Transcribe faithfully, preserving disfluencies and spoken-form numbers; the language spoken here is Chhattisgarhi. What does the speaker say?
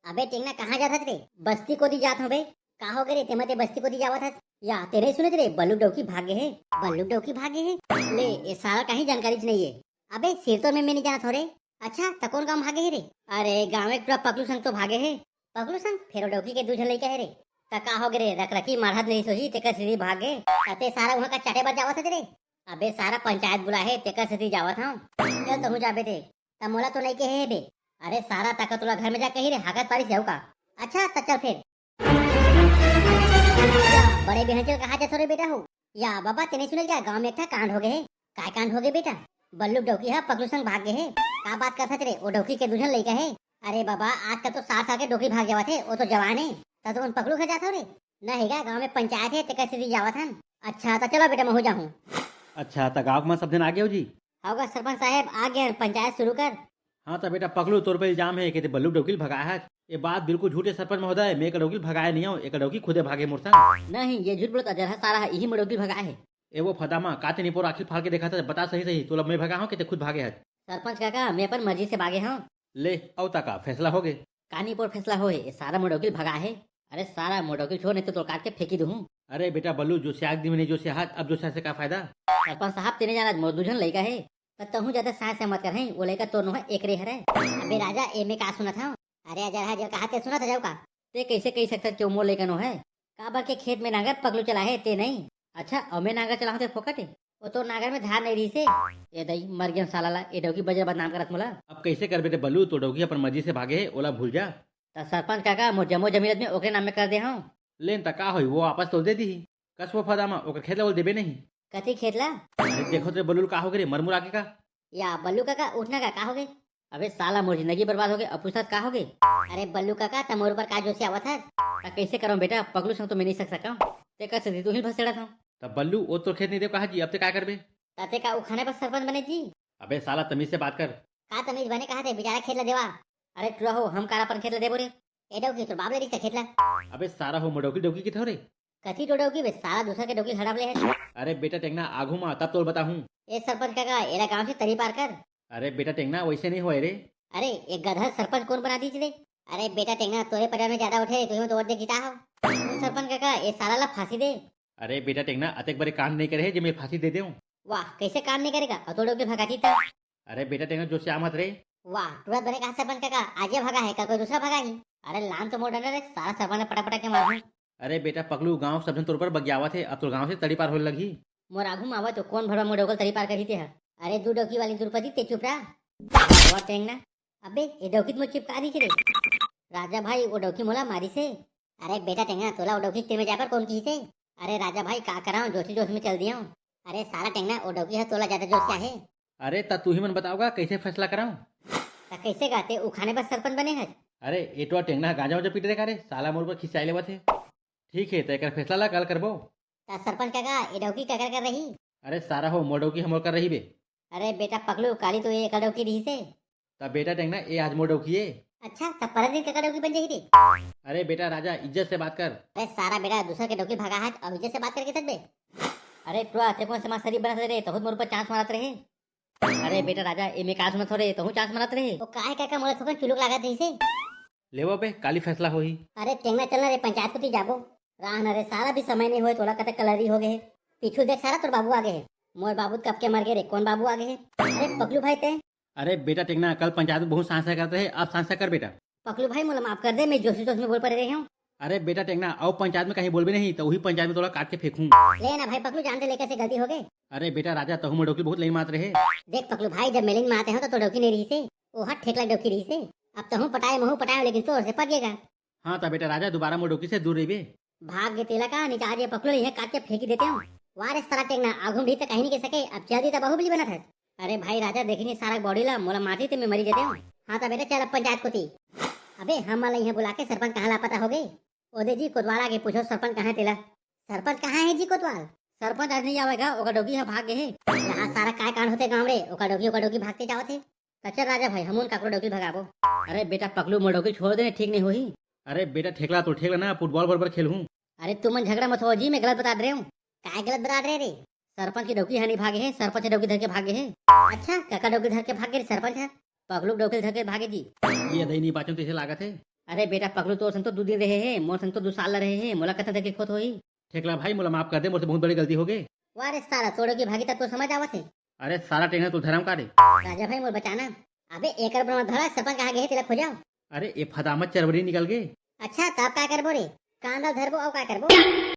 अबे टेंगना, कहाँ जात हस रे? बस्ती कोती जात हँव बे। का होगे रे, तेमा ते बस्ती कोती जावत हस? या, ते नइ सुनत रे, बल्लू डौकी भागे हे। बल्लू डौकी भागे हे? ले, ए सारा कहीं जानकारी नइ हे। अबे सिरतोन में मैं नइ जानत हँव रे। अच्छा, त कोन गाँव भागे हे रे? अरे गाँव एक टुरा पकलू संग तो भागे हे। पकलू संग? फेर ओ डौकी के दू झन लइका हे रे। त का होगे रे, रकरकी मारहत नइ सोही, तेकर सेती भागे। त ते सारा उहाँ का चाटे बर जावत हस रे? अबे सारा पंचायत बुलाए हे, तेकर सेती जावत हँव। चल तहूँ जाबे ते। त मोला तो नइ कहे हे बे। अरे सारा, त का तोला घर में जा कही रे, हागत पारिस जाहू का? अच्छा त चल फेर। या, बड़े बिहन चल कहाँ जाथो रे बेटा हो? या बबा, ते नइ सुने क्या, गाँव में एक ठा कांड होगे हे। काय कांड होगे बेटा? बल्लू डौकी ह पकलू संग भाग गे हे। का बात करथस रे, ओ डौकी के दू झन लइका हे। अरे बबा, आजकल तो साठ साल के डौकी भाग जावत हे, ओ तो जवान हे। त तो उन पकलू घर जाथो रे? नहीं गा, गाँव में पंचायत हे, तेकर सेती जावत हन। अच्छा, त चलो बेटा, महूँ जाहूँ। अच्छा, त गाँव के मन सब झन आ गे हो जी? हव गा सरपंच साहेब, आ गे हन, पंचायत शुरू कर। हाँ त बेटा पकलू, तोर पर इल्जाम हे कि ते बल्लू डौकी ल भगाए हस। ए बात बिल्कुल झूठ हे सरपंच महोदय, मैं एकर डौकी ल भगाए नइ हँव, एकर डौकी खुदे भागे मोर संग। नहीं, ये झूठ बोलत अजरहा सारा हे, इही मोर डौकी ल भगाए हे। ए वो फदामा, का ते निपोर आँखी फाड़ के देखत हस, बता सही सही, तोला मैं भगाए हँव कि ते खुद भागे हस? सरपंच काका, मैं अपन मर्जी से भागे हँव। ले, अउ त का फैसला होगे? का निपोर फैसला होहे, ए सारा मोर डौकी ल भगाए हे। अरे सारा मोर डौकी ल छोड़, नहीं तो तोला काट के फेंकी दूहूँ। अरे बेटा बल्लू, जोसियाक दिन में नइ जोसियाहस, अब जोसियाए से का फायदा? सरपंच साहब, ते नइ जानस, मोर दू झन लइका हे। त तहूँ जादा साँय साँय मत कर, हैं, ओ लइका तोर नोहय, एकरे हरय। अबे राजा, ए मैं का सुनत हँव? अरे अजरहा, जो कहाथे सुनत हस का? ते कइसे कहि सकथस कि ओ मोर लइका नोहय? काबर के खेत में नांगर पकलू चलाए हे, ते नइ। अच्छा, अउ मैं नांगर चलाहूँ ते फोकट हे? ओ तोर नांगर में धार नइ रहिसे। ए दई, मर गेंव साला ला, ए डौकी बजर बदनाम करत मोला। अब कइसे करबे रे बल्लू, तोर डौकी अपन मर्जी से भागे हे, ओला भूल जा। त सरपंच काका, मोर जम्मो जमीन आदमी ओकरे नाम में कर दे हँव। ले न त का होही, वो वापस तोल दे दिही। कस वो फदामा, ओकर खेत ला ओला देबे नहीं। कथी खेत ला? अरे देखो तो रे बल्लू ल, का होगे रे, मरमुरा गे का? या बल्लू काका, उठ ना गा, का होगे? अबे साला, मोर जिंदगी बर्बाद होगे, अब पूछत का होगे? अरे बल्लू काका, त मोर ऊपर का जोशियावत हस? त कइसे करँव बेटा, पकलू संग तो मैं नइ सक सकँव, तेकर सेती तुही ल भसेड़त हँव। त बल्लू, ओ तोर खेत नइ देव कहा जी, अब ते का करबे? त ते का उखाने बर सरपंच बने जी? अबे साला, तमीज से बात कर। का तमीज बने कहाथे, बेचारा खेत ला देवा। अरे टुरा हो, हम काला अपन खेत ला देबो रे? ए डौकी, तोर बाप ले रहिस त खेत ला। अबे सारा हो, मोर डौकी डौकी कथस रे। कथी तोर डौकी बे, साला दूसर के डौकी ल हड़प ले हस। अरे बेटा टेंगना, आघू मा तब तोला बताहूँ। ए सरपंच काका, एला गाँव से तरी पार कर। अरे बेटा टेंगना, वइसे नइ होय रे। अरे, ए गधा ल सरपंच कोन बना दिस रे? अरे बेटा टेंगना, तोरे पटवा में जादा उठे, तुही म तो वोट दे जिताए हव। सरपंच काका, ए साला ला फांसी दे। अरे बेटा टेंगना, अतेक बड़े कांड नइ करे हे जे मैं फांसी दे देंव। वाह, कइसे कांड नइ करे गा? अउ तोर डौकी ल भगा दिस त। अरे बेटा टेंगना, जोशिया मत रे। वाह, टुरा बने कहा सरपंच काका, आज ये भगा हे, कल कोई दूसरा भगाही। अरे लान तो मोर डर रे, साला सरपंच ला पटक पटक के मारहूँ। अरे बेटा पकलू, गाँव के सब झन तोर ऊपर बगियावत हे, अब तोर गाँव से तड़ी पार होए लगही। मोर आघू म आवय तो कोन भड़वा मोर डौकी ल तड़ी पार करही ते ह। अरे दू डौकी वाली दुरपति, ते चुप रह। वाह टेंगना। अबे, ए डौकी त मोर चिपका दिस रे। राजा भाई, ओ डौकी मोला मारिस हे। अरे बेटा टेंगना, तोला ओ डौकी के तीर में जाए बर कोन किहिस हे? अरे राजा भाई, का करँव, जोशी जोश में चल दिएंव। अरे साला टेंगना, ओ डौकी ह तोला जादा जोशियाए हे। अरे त तुही मन बताव गा, कइसे फैसला करँव? त कइसे गा, ते उखाने बर सरपंच बने हस? अरे ए टुरा टेंगना ह गांजा वांजा पीट रे का रे, साला मोर ऊपर खिसियाए लेवत हे। ठीक हे, त एकर फैसला ला कल करबो। त सरपंच काका, ए डौकी काकर कर रही? अरे सारा हो, मोर डौकी ह मोर कर रही बे। अरे बेटा पकलू, काली तो ए एकर डौकी रिहिस हे। त बेटा टेंगना, ए आज मोर डौकी ए। अच्छा, त परन दिन काकर डौकी बन जाही रे? अरे बेटा राजा, इज्जत से बात कर। अरे सारा बेटा, दूसर के डौकी भगाहस अउ इज्जत से बात करके थक बे। अरे टुरा, ते कोन समाज शरीफ बनत रे, तहूँ त मोर ऊपर चांस मारत रहे। अरे बेटा राजा, ए मैं का सुनत हँव रे, तहूँ चांस मारत रहे। ओ काहे काका, मोला थोकन चुलुक लागत रहिस हे। लेवा बे, काली फैसला होही। अरे टेंगना, चल ना रे, पंचायत कोती जाबो। राह न रे, साला भी समय नइ होय, तोला कतक कलरी होगे हे। पीछू देख सारा, तोर बाबू आगे हे। मोर बाबू त कब के मर गे रे, कोन बाबू आगे हे? अरे पकलू भाई ते। अरे बेटा टेंगना, कल पंचायत में बहुत सांस करत रहे, अब सांस कर बेटा। पकलू भाई मोला माफ कर दे, मैं जोशी जोश में बोल परे रहे हँव। अरे बेटा टेंगना, अउ पंचायत में कहीं बोलबे नहीं त उही पंचायत में तोला काट के फेंकहूँ। ले ना भाई पकलू, जान दे, लइका से गलती होगे। अरे बेटा राजा, तहूँ मोर डौकी ल बहुत लइन मारत रहे। देख पकलू भाई, जब मैं लइन मारत हँव त तोर डौकी नइ रिहिस हे, ओहा ठेकला डौकी रिहिस हे। अब तहूँ पटाए महूँ पटाएंव, लेकिन तोर से पट गे गा। हाँ त बेटा राजा, दुबारा मोर डौकी से दूर रहिबे। भाग गे तेला का, निचार जे पकलू ल इहाँ काट के फेंकी देतेंव। वाह रे सारा टेंगना, आघू म भी त कहीं नइ कहि सके, अब चल दी त बाहुबली बनत हस। अरे भाई राजा, देखिन ये सारा के body ला, मोला मारतिस ते मैं मरी जतेंव। हाँ त बेटा चल अब पंचायत कोती। अबे हमन ला इहाँ बुला के सरपंच कहाँ लापता होगे? ओ दे जी, कोतवाल आगे, पूछो सरपंच कहाँ हे तेला। सरपंच कहाँ हे जी कोतवाल? सरपंच आज नइ आवय गा, ओकर डौकी ह भाग गे हे। यहाँ सारा काय कांड होथे गाँव रे, ओकर डौकी, ओकर डौकी भागते जावत हे। त चल राजा भाई, हमन काकरो डौकी भगाबो। अरे बेटा पकलू, मोर डौकी छोड़ दे, ठीक नइ होही। अरे बेटा ठेकला तो ठेकला ना, football बरोबर खेलहूँ। अरे तुमन झगड़ा मत होवा जी, मैं गलत बता दे रहे हँव। काय गलत बता रहे रे? सरपंच के डौकी ह नइ भागे हे, सरपंच के डौकी धर के भागे हे। अच्छा, काकर डौकी धर के भागे रे सरपंच ह? पकलू के डौकी धर के भागे जी। ये दई नइ बाँचन तइसे लागत हे। अरे बेटा पगलू, तोर संग तो दू दिन रहे हे, मोर संग तो दू साल ला रहे हे, मोला कतना तकलीफ होत होही। ठेकला भाई, मोला माफ कर दे, मोर से बहुत बड़ी गलती हो गई। वाह रे सारा, तोड़ो की भागी तब तो समझ आवत हे। अरे सारा टेंगना तो धरम का रे? राजा भाई मोर बचाना। अबे एकर बर मत धरा, सरपंच कहाँ गए हे तेला खोजाओ। अरे ए फदामत चरवरी निकल गए। अच्छा तब का करबो रे? कांदा धरबो अउ का करबो?